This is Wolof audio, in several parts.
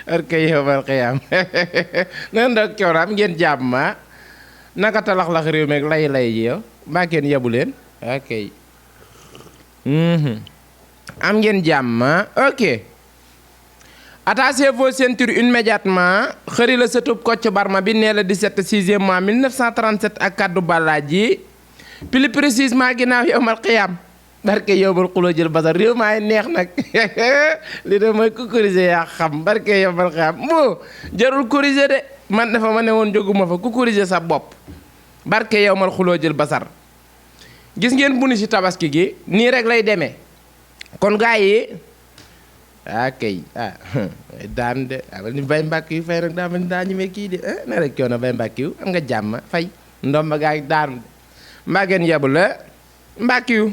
arke yowmal xiyaam nan da coono am ngeen jàmm ma naka talax-lax réew meeg lay ji yow mbaa kenn yabu leen ok am ngeen jàmm ok attachez vos ceintures immédiatement xëri la sëtub Kocc Barma bi nee la 17 6e mois 1937 ak kaddu Balaji plus précisément ginnaaw yowmal xiyaam barke yowmal xuloo jël basar réew maay neex nag li de mooy ku corriger yaa xam barke yowmal xiyaam moo jarul corriger de man dafa ma ne woon jóguma fa ku corriger sa bopp barke yowmal xuloo jël basar gis ngeen bu ni ci tabaski gi nii rek lay demee kon gaa yi kay daan de ni bay mbàkk yu fay rek daa mel daa ñemee kii de na rek coono bay mbàkk yu am nga jàmm fay ndomba gaa yi daanu de mbaa ngeen yabu la mbàkk yu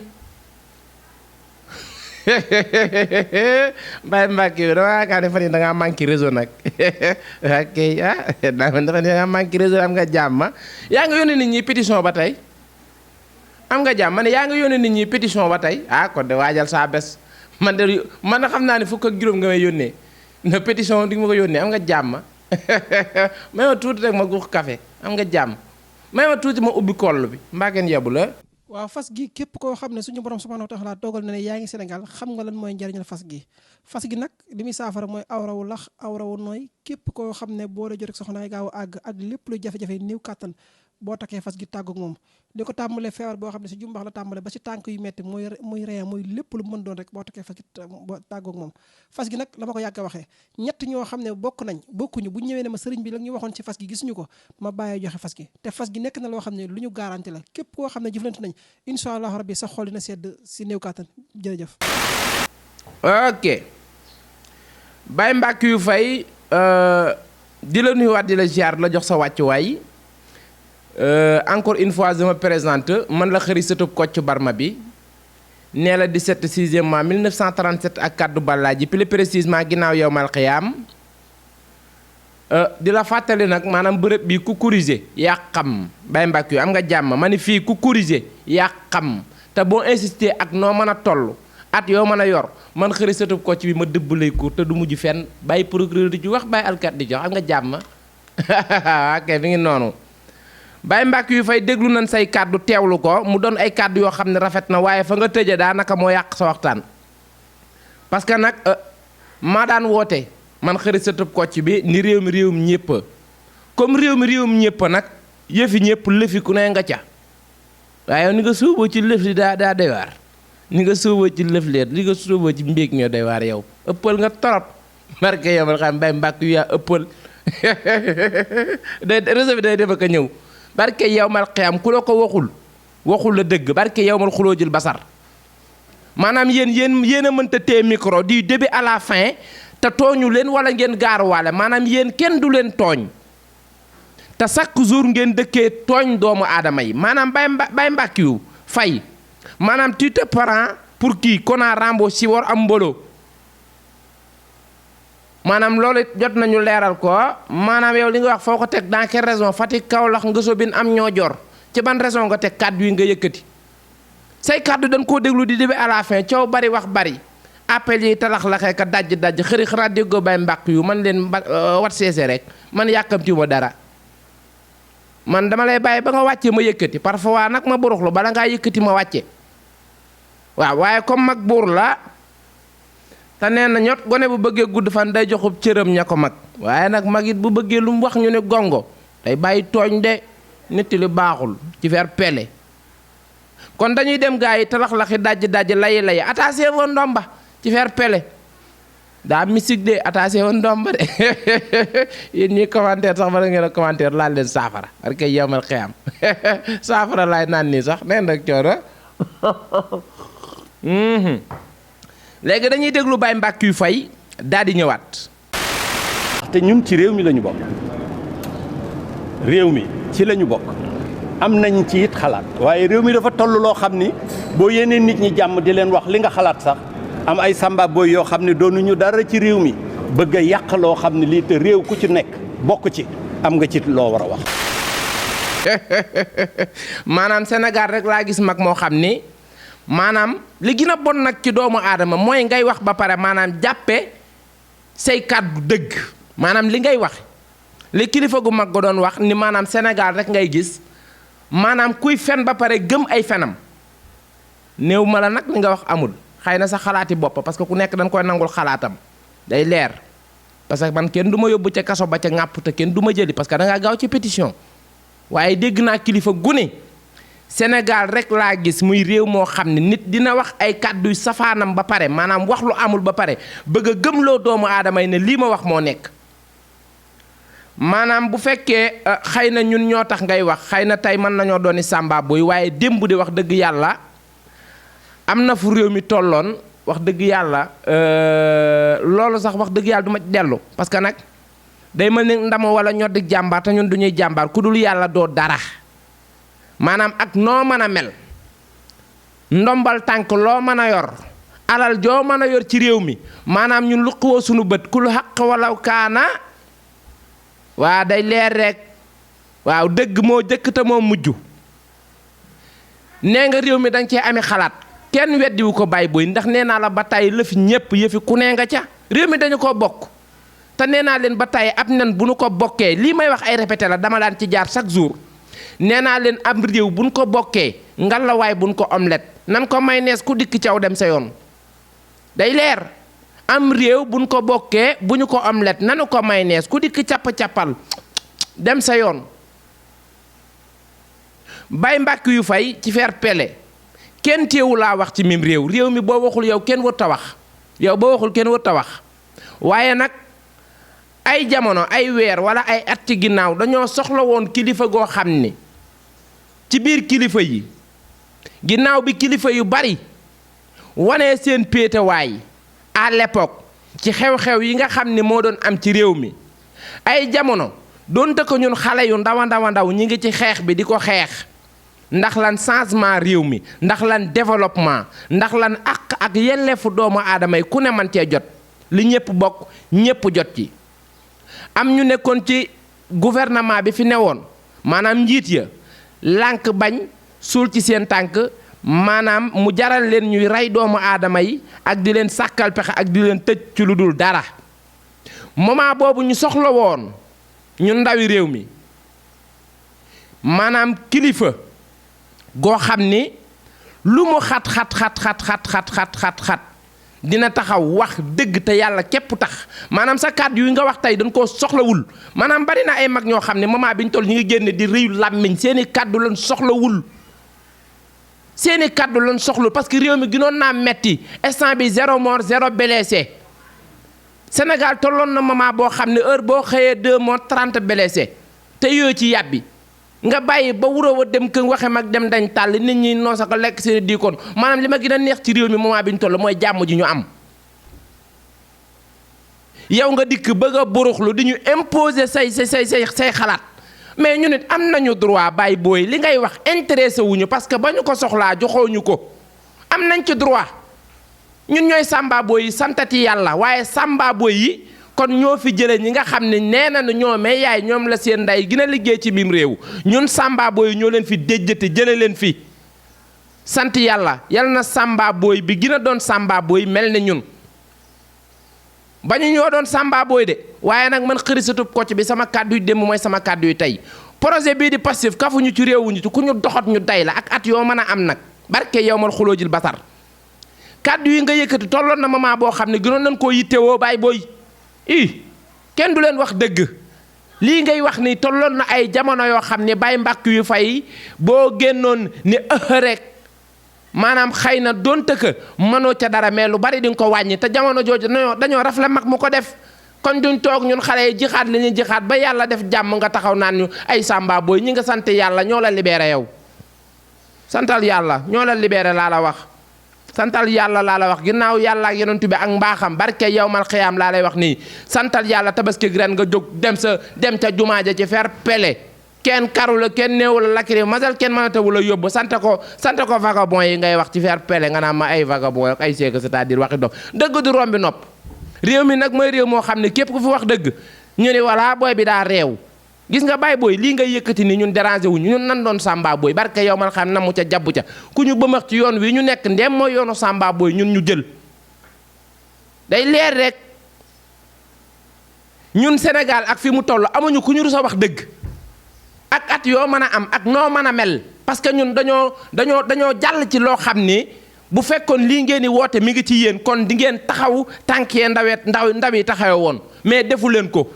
bay mbàkk yu dama yaakaar ne fan yi da ngaa manqué réseau nag ok daa mel dafa ne da ngaa manqué réseau am nga jàmm yaa nga yónnee nit ñi pétition ba tey am nga jàmm ma ne yaa nga yónnee nit ñi pétition ba tey kon de waajal saa bés man xam naa ne fukk ak juróom nga may yónnee na pétition di nga ma ko yónnee am nga jàmm may ma tuuti rek ma guux café am nga jàmm may ma tuuti ma ubbi koll bi mbaa ngeen yebu la waaw fas gi képp koo xam ne suñu borom subhanahu wa taala dogal na ne yaa ngi Sénégal xam nga lan mooy njariñal fas gi nag li muy saafara mooy awrawu lax awrawu nooy képp koo xam ne boo la jot rek soxna gaaw a àgg ak lépp lu jafe-jafe néew kàttan boo takkee fas gi tàggoog moom di ko tàmbalee feebar boo xam ne si jumbax la tàmbale ba si tànk yu metti muy ree muy lépp lu mën doon rek boo takkee fas gi boo tàggoog moom fas gi nag la ma ko yàgg a waxee ñett ñoo xam ne bokkuñu bu ñëwee ne ma sëriñ bi la ñu waxoon ci fas gi gisuñu ko ma bàyyee joxe fas gi te fas gi nekk na loo xam ne lu ñu garanti la képp koo xam ne jëflante nañ incha allah rabbi sa xol dina sedd si néew kàttan jërëjëf. ok Baye Mbacke yu fay di la nuyuwaat di la ziar la jox sa wàccuwaay encore une fois je me présente man la xëri sëtub Kocc Barma bi nee la 17 6e mois 1937 ak kaddu Balaji plus précisément ginnaaw yowmal xiyaam di la fàttali nag maanaam bërëb bi ku corriger yaa xam Baye Mbacke yu am nga jàmm ma ni fii ku corriger yaa xam te boo insister ak noo mën a toll at yoo mën a yor man xëri sëtub Kocc bi ma dëbb lay ko te du mujj fenn bàyyi procureur di ci wax bàyyi alkat di jox am nga jàmm ok mi ngi noonu Baye Mbacke yu fay déglu nañ say kàddu teewlu ko mu doon ay kàddu yoo xam ne rafet na waaye fa nga tëje daanaka moo yàq sa waxtaan parce que nag maa daan woote man xëri sëtub Kocc bi ni réew mi réewum ñëpp comme réew mi réewum ñëpp nag yëfi ñëpp lëfi ku ne nga ca waaye ni nga suuboo ci lëf li daa doy waar ni nga suuboo ci lëf leet li nga suuboo ci mbéeg ñoo doy waar yow ëppal nga torop barke yow ma xam Baye Mbacke yu yaa ëppal day réseau bi day dem ak a ñëw barke yowmal xiyaam ku la ko waxul la dëgg barke yowmal xuloo jël basar maanaam yéen a mënta téye micro du début à la fin te tooñu leen wala ngeen gaaruwaale maanaam yéen kenn du leen tooñ te chaque jour ngeen dëkkee tooñ doomu aadama yi maanaam Baye Mbacke yu fay maanaam tu te prends pour qui kona rambo si war am mbolo maanaam loolu jot nañu leeral ko maanaam yow li nga wax foo ko teg dans quelle raison Fatick Kaolack Ngaso bin am ñoo jor ci ban raison nga teg kàddu yi nga yëkkati say kàddu dañ koo déglu di début à la fin coow bari wax bari appel yi talax-laxee ka dajj xëri xanaa déggoo Baye Mbacke yu man leen wat seese rek man yàkkamti ma dara man dama lay bàyyi ba nga wàccee ma yëkkati parfois nag ma buruxlu bala ngaa yëkkati ma wàcce waaw waaye comme mag buur la te nee na ñot gone bu bëggee gudd fan day joxub cëram ña ko mag waaye nag mag it bu bëggee lu mu wax ñu ne gongo day bàyyi tooñ de nit li baaxul ci fer pele kon dañuy dem gaa yi talax-laxi dajj layi attaché woon ndomba ci fer pele daa musique de attaché woon ndomba de yéen ñuy commentaire sax bala ngeen a commentaire laal leen saafara parce que yowmal xiyaam saafara laay naan nii sax nee nag coono léegi dañuy déglu Baye Mbacke yu fay daal di ñëwaat. te ñun ci réew mi la ñu bokk réew mi ci la ñu bokk am nañ ci it xalaat waaye réew mi dafa toll loo xam ni boo yéenee nit ñi jàmm di leen wax li nga xalaat sax am ay samba boy yoo xam ne doonuñu dara ci réew mi bëgg a yàq loo xam ne lii te réew ku ci nekk bokk ci am nga ci loo war a wax. maanaam Sénégal rek laa gis mag moo xam ni maanaam li gën a bon nag ci doomu aadama mooy ngay wax ba pare maanaam jàppe say kàddu dëgg maanaam li ngay wax li kilifa gu mag ga doon wax ni maanaam Sénégal rek ngay gis maanaam kuy fen ba pare gëm ay fenam néew ma la nag li nga wax amul xëy na sa xalaati bopp parce que ku nekk dañ koy nangul xalaatam day leer parce que man kenn du ma yóbbu ca kaso ba ca ŋàpp te kenn du ma jëli parce que da ngaa gaaw ci pétition waaye dégg naa kilifa gu ne Sénégal rek laa gis muy réew moo xam ne nit dina wax ay kàdduy safaanam ba pare maanaam wax lu amul ba pare bëgg a gëmloo doomu aadama yi ne lii ma wax moo nekk maanaam bu fekkee xëy na ñun ñoo tax ngay wax xëy na tey mën nañoo dooni sàmba boy waaye démb di wax dëgg yàlla am na fu réew mi tolloon wax dëgg yàlla loolu sax wax dëgg yàlla du ma dellu parce que nag day mel ni ndama wala ñoo di jàmbaar te ñun du ñuy jàmbaar ku dul yàlla doo dara maanaam ak noo mën a mel ndombal tànk loo mën a yor alal joo mën a yor ci réew mi maanaam ñun lu xawoo sunu bët ku lu xaq walaw kaana waa day leer rek waaw dëgg moo jëkk te moo mujj nee nga réew mi danga cee amee xalaat kenn weddiwu ko Baye Boye ndax nee naa la ba tey lëfi ñépp yëfi ku nee nga ca réew mi dañu ko bokk te nee naa leen ba tey ab nen bu nu ko bokkee lii may wax ay répété la dama daan ci jaar chaque jour nee naa leen am réew bu nu ko bokkee ngalawaay bu nu ko omelette nan ko mayonnaise ku dikk caw dem sa yoon day leer am réew bu nu ko bokkee bu ñu ko omelette nanu ko mayonnaise ku dikk capp-cappal dem sa yoon bay mbàkk yu fay ci fer pele kenn teewu laa wax ci mim réew mi boo waxul yow kenn wërta wax yow boo waxul kenn wërta wax waaye nag ay jamono ay weer wala ay at ci ginnaaw dañoo soxla woon kilifa goo xam ni ci biir kilifa yi ginnaaw bi kilifa yu bari wane seen péetewaay à l'époque ci xew-xew yi nga xam ni moo doon am ci réew mi ay jamono doonte ko ñun xale yu ndaw ñi ngi ci xeex bi di ko xeex ndax lan changement réew mi ndax lan développement ndax lan ak yelleefu doomu aadama yi ku ne man cee jot li ñëpp bokk ñëpp jot ci am ñu nekkoon ci gouvernement bi fi newoon maanaam njiit ya lànk bañ suul ci seen tànk maanaam mu jaral leen ñuy rey doomu aadama yi ak di leen sàkkal pexe ak di leen tëj ci lu dul dara moment boobu ñu soxla woon ñun ndawi réew mi maanaam kilifa goo xam ni lu mu xat dina taxaw wax dëgg te yàlla képp tax maanaam sa kàddu yi nga wax tey dañ koo soxlawul maanaam bari na ay mag ñoo xam ne moment bi ñu toll ñu ngi génne di rëyu làmmiñ seeni kàddu lañ soxlawul seeni kàddu lañ soxlawul parce que réew mi gënoon naa metti instant bi 0 mort 0 blessé Sénégal tolloon na moment boo xam ne heure boo xëyee 2 morts 30 blessé te yooyu ci yàbbi nga bàyyi ba wuroo wa dem kër waxe mag dem dañ tàll nit ñi noosa ko lekk seen diikoon maanaam li ma gën a neex ci réew mi moment bi ñu toll mooy jàmm ji ñu am yow nga dikk bëgg a buruxlu di ñu imposer say xalaat mais ñu nit am nañu droit Baye Boye li ngay wax intéressé wuñu parce que ba ñu ko soxlaa joxooñu ko am nañ ci droit ñun ñooy Samba Boye yi santati yàlla waaye Samba Boye yi kon ñoo fi jële ñi nga xam ne nee nañu ñoomee yaay ñoom la seen ndey gën a liggéey ci biim réew ñun Samba Boye ñoo leen fi déjjate jële leen fi sant yàlla yal na Samba Boye bi gën a doon Samba Boye mel ne ñun bañu ñoo doon Samba Boye de waaye nag man xërisatub kocc bi sama kàddu yu démb mooy sama kàddu yu tey projet bii di Pastef kafuñu ci réewuñu ci ku ñu doxat ñu day la ak at yoo mën a am nag barke yow mal xuloojil basar kàddu yi nga yëkkati tolloon na moment boo xam ne gënoon nañ koo yittewoo Baye Boye kenn du leen wax dëgg lii ngay wax ni tolloon na ay jamono yoo xam ne Baye Mbàkk yu fay boo génnoon ni rek maanaam xëy na doonte que mënoo ca dara mais lu bari di nga ko wàññi te jamono jooju dañoo rafle mag mu ko def kon duñ toog ñun xale yi jixaat li ñuy jixaat ba yàlla def jàmm nga taxaw naan ñu ay Samba Boye ñi nga sant yàlla ñoo la libéré yow santal yàlla ñoo la libéré laa la wax santal yàlla laa la wax ginnaaw yàlla ak yonent bi ak mbaaxam barke yawmal xiyaam laa lay wax nii santal yàlla tabaski ren nga jóg dem ca jumaa ja ci fer pele kenn karu la kenn néewu la lakiri masal kenn mënatawu la yóbbu sant ko vagabond yi ngay wax ci fer pele nga naan ma ay vagabond ak ay seeka c'est-à-dire waxi dof dëgg du rombi nopp réew mi nag mooy réew moo xam ne képp ku fi wax dëgg ñu ni voilà booy bi daa réew gis nga baay booy lii ngay yëkkati ni ñun dérangé wuñu ñun nan doon sàmba booy barke yow man xam na mu ca jabbu ca ku ñu bëmax ci yoon wi ñu nekk ndem mooy yoonu sàmba booy ñun ñu jël day leer rek ñun Sénégal ak fi mu toll amuñu ku ñu rus a wax dëgg ak at yoo mën a am ak noo mën a mel parce que ñun dañoo jàll ci loo xam ni bu fekkoon lii ngeen di woote mi ngi ci yéen kon di ngeen taxaw tànkee ndaw yi taxawe woon mais defu leen ko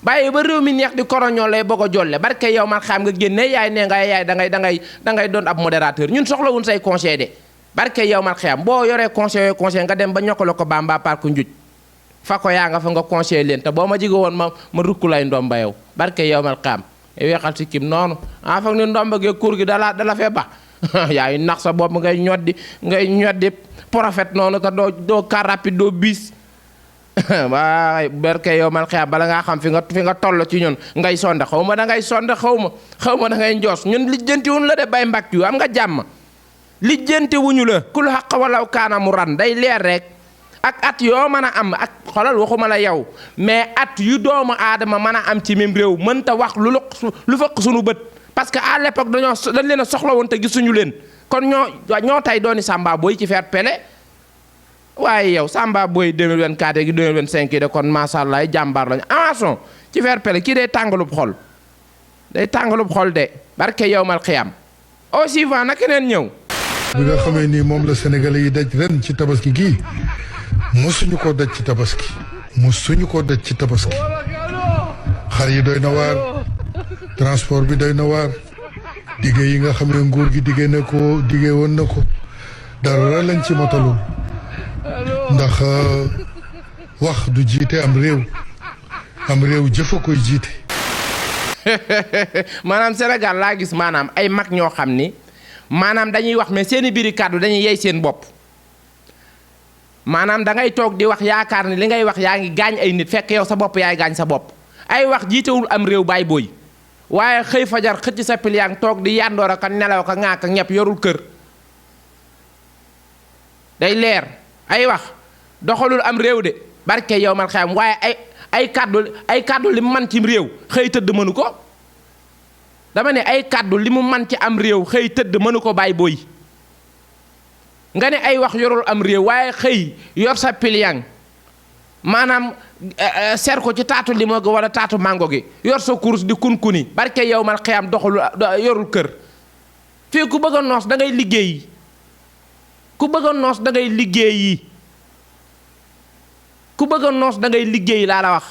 bàyyi ba réew mi neex di koroñoo lay bëgg a jolle barke yow man xam nga génne yaay ne nga yaay da ngay doon ab modérateur ñun soxlawuñ say conseil de barke yow man xam boo yoree conseil nga dem ba ñokkale ko Bamba parc njuj fa ko yaa nga fa nga conseil leen te boo ma jige woon ma rukku lay ndomba yow barke yow man xam weexal si kim noonu foog ni ndomba gee kur gi dala fee ba yaay nax sa bopp ngay ñoddi prophète noonu te doo car rapide doo bis waay barke yow man xeex bala ngaa xam fi nga toll ci ñun ngay sonde xaw ma da ngay sonde xaw ma da ngay njoos ñun lijjantiwuñu la de bay mbak yu am nga jàmm lijjantiwuñu la kul xaq walaw kaana mu ran day leer rek ak at yoo mën a am ak xolal waxuma la yow mais at yu doomu aadama mën a am ci même réew mënta wax lu fekk suñu bët parce que à l'époque dañ leen a soxla woon te gisuñu leen kon ñoo tey dooni sàmba booy ci faire pele waaye yow sàmba booy 2024 gi 2025 yi de kon macha allah jàmbaar lañu avançon ci faire pele kii day tàngalub xol de barke yow mal xiyam au suivant na keneen ñëw. bi nga xamee ni moom la Sénégalais yi daj ren ci tabaski gii mosuñu ko daj ci tabaski xar yi doy na waar transport bi doy na waar digge yi nga xam ne nguur gi diggee woon na ko dara lañ ci motalul ndax wax du jiite am réew jëfa koy jiite. maanaam Sénégal laa gis maanaam ay mag ñoo xam ni maanaam dañuy wax mais seeni biiri kàddu dañuy yey seen bopp maanaam da ngay toog di wax yaakaar ni li ngay wax yaa ngi gaañ ay nit fekk yow sa bopp yaay gaañ sa bopp ay wax jiitewul am réew baay booy waaye xëy fajar xëcc sa piliyaan toog di yandoor ak nelaw ka ŋaaka ñepp yorul kër day leer ay wax doxalul am réew de barke yow man xam waaye ay kàddu li mu man ci réew xëy tëdd mënu ko dama ne ay kàddu li mu man ci am réew xëy tëdd mënu ko baay booy nga ne ay wax yorul am réew waaye xëy yor sa piliyaan maanaam seer ko ci taatu limo gi wala taatu mango gi yor sa course di kunkuni barke yow mal xiyam doxul yorul kër fii ku bëgg a noos da ngay liggéey ku bëgg a noos da ngay liggéey ku bëgg a noos da ngay liggéey laa la wax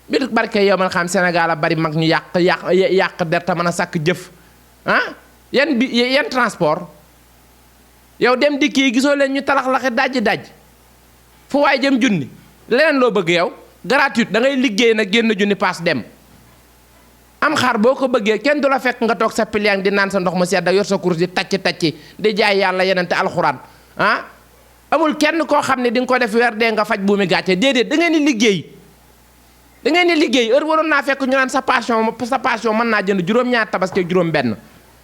bir barke yow man xam Sénégal a bari mag ñu yàq der te mën a sàkk jëf yan transport yow dem di kii gisoo leen ñu talax-laxi daj fu waay jëm junni leneen loo bëgg yow gratuite da ngay liggéey nag génn junni paas dem am xar boo ko bëggee kenn du la fekk nga toog sa piliyaan di naan sa ndox mu sedd yor sa course di tacci di jaay yàlla yenente alxuraan amul kenn koo xam ne di nga ko def weer dee nga faj buumi gàcce déedéet da ngeen di liggéey heure waroon naa fekk ñu naan sa passion mën naa jënd juróom-ñaar tabaski ak juróom benn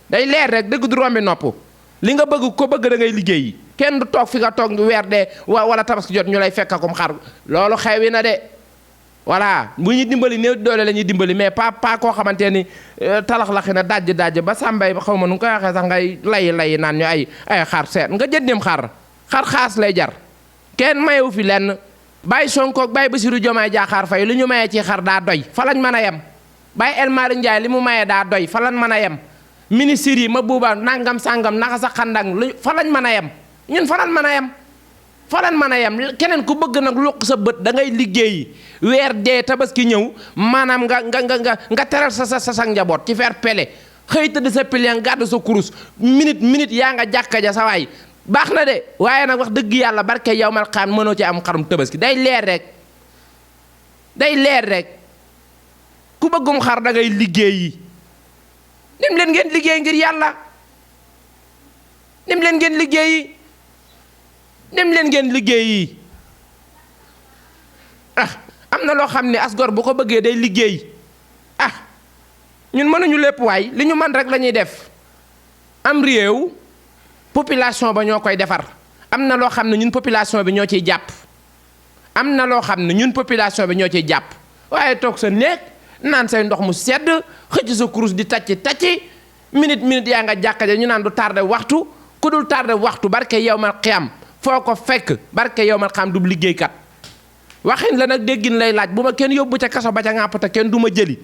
day leer rek dëgg du rombi nopp li nga bëgg ko bëgg da ngay liggéey kenn du toog fi nga toog weer dee wala tabaski jot ñu lay fekk akum xar loolu xewi na de voilà bu ñu dimbali néew doole la ñuy dimbali mais pas koo xamante ni talax-laxi na dajj ba sàmbay xaw ma nu nga koy waxee sax ngay lay naan ñu ay xar seet nga jëndim xar xaas lay jar kenn mayewu fi lenn bàyyi Sonko ak bàyyi Bassirou Diomaye Diakhar Faye lu ñu mayee ci xar daa doy fa lañ mën a yem bàyyi El Malick Ndiaye li mu mayee daa doy fa lañ mën a yem ministre yi ma buuba nangam sàngam naka sa xandang lu fa lañ mën a yem ñun fa lañ mën a yem keneen ku bëgg nag luq sa bët da ngay liggéey weer dee tabaski ñëw maanaam nga teral sa njaboot ci faire pele xëy tëdd sa pilien gàddu sa kurus minute yaa nga jàkka ja sa waay baax na de waaye nag wax dëgg yàlla barke yow mal xaan mënoo ci am xarum tabaski day leer rek ku bëggum xar da ngay liggéey dem leen ngeen liggéey ngir yàlla dem leen ngeen liggéey am na loo xam ne asgor bu ko bëggee day liggéey ñun mënuñu lépp waay li ñu man rek la ñuy def am réew population ba ñoo koy defar am na loo xam ne ñun population bi ñoo ciy jàpp waaye toog sa néeg naan say ndox mu sedd xëcc sa kurus di tacci minute yaa nga jàkka ja ñu naan du tardé waxtu ku dul tardé waxtu barke yawmal xiyam foo ko fekk barke yawmal xiyam du liggéeykat waxin la nag déggin lay laaj bu ma kenn yóbbu ca kaso ba ca ŋàppata kenn du ma jëli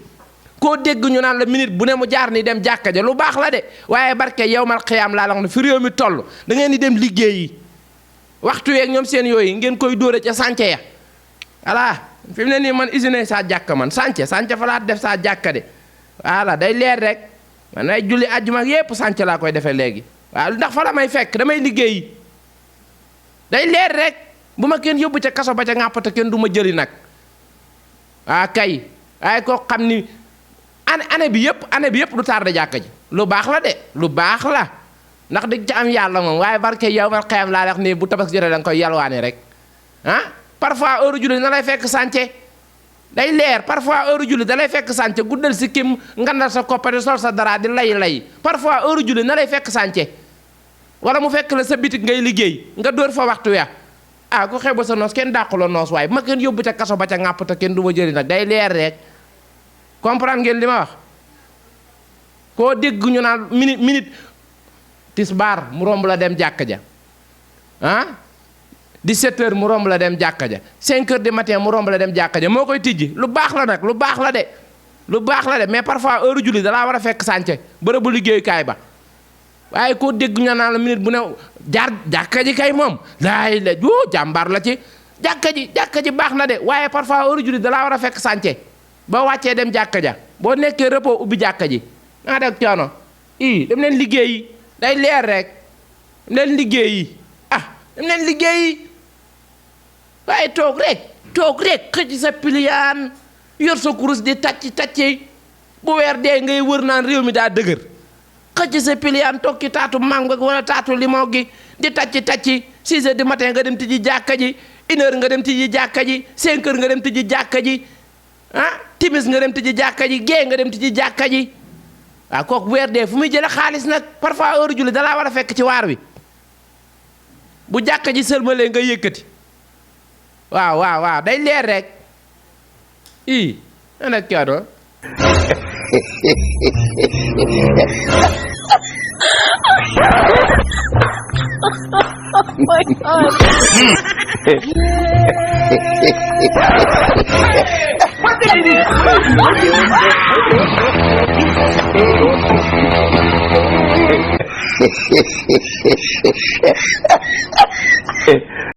koo dégg ñu naan la minute bu ne mu jaar ni dem jàkka ja lu baax la de waaye barke yawmal xiyam laa la wax ne fi réew mi toll da ngeen di dem liggéeyi waxtu yeeg ñoom seen yooyu ngeen koy dóore ca sànce ya voilà fi mu ne nii man usine saa jàkka man sànce fa laa def saa jàkka de voilà day leer rek man ay julli àjjuma ak yépp sànce laa koy defee léegi waaw ndax fa la may fekk damay liggéeyi day leer rek bu ma kenn yóbbu ca kaso ba ca ŋàppata kenn du ma jëli nag waa kay waaye koo xam ni année bi yëpp du tardé jàkka ji lu baax la de lu baax la ndax di ca am yàlla moom waaye barke yow ma xayam laa wax ni bu tabaski jotee da nga koy yalwaane rek ah parfois heure julli na lay fekk sànce day leer parfois heure julli da lay fekk sànce guddal si kim ngandal sa koppati sol sa dara di lay parfois heure julli na lay fekk sànce wala mu fekk la sa bitik ngay liggéey nga dóor fa waxtu ya ah ku xeeb sa noos kenn dàquloo noos waaye ma kenn yóbbu ca kaso ba ca ŋàpp te kenn du ma jëli nag day leer rek comprendre ngeen li ma wax koo dégg ñu naan minute tisbaar mu romb la dem jàkka ja ah 17h mu romb la dem jàkka ja 5h du matin mu romb la dem jàkka ja moo koy tijji lu baax la nag lu baax la de mais parfois heure julli dalaa war a fekk sànce bërëbu liggéeyukaay ba waaye koo dégg ñu naan la minute bu ne jaar jàkka ji kay moom laay la jàmbaar la ci jàkka ji baax na de waaye parfois heure julli dalaa war a fekk sànce boo wàccee dem jàkka ja boo nekkee repos ubbi jàkka ji naa deg coono dem leen liggéeyi day leer rek dem leen liggéeyi dem leen liggéeyi waaye toog rek xëcc sa piliyaan yor sa kurus di tacci bu weer dee ngay wër naan réew mi daa dëgër xëcc sa piliyaan toog ci taatu mango wala taatu limon gi di tacci 6 heures du matin nga dem tijji jàkka ji 1 heure nga dem tijji jàkka ji 5 heures nga dem tijji jàkka ji timis nga dem tijji jàkka ji gée nga dem tijji jàkka ji waaw kooku weer dee fu muy jële xaalis nag parfois heure julli dalaa war a fekk ci waar wi bu jàkka ji sëlmalee nga yëkkati waaw day leer rek ana kado Oh my God. What did he do?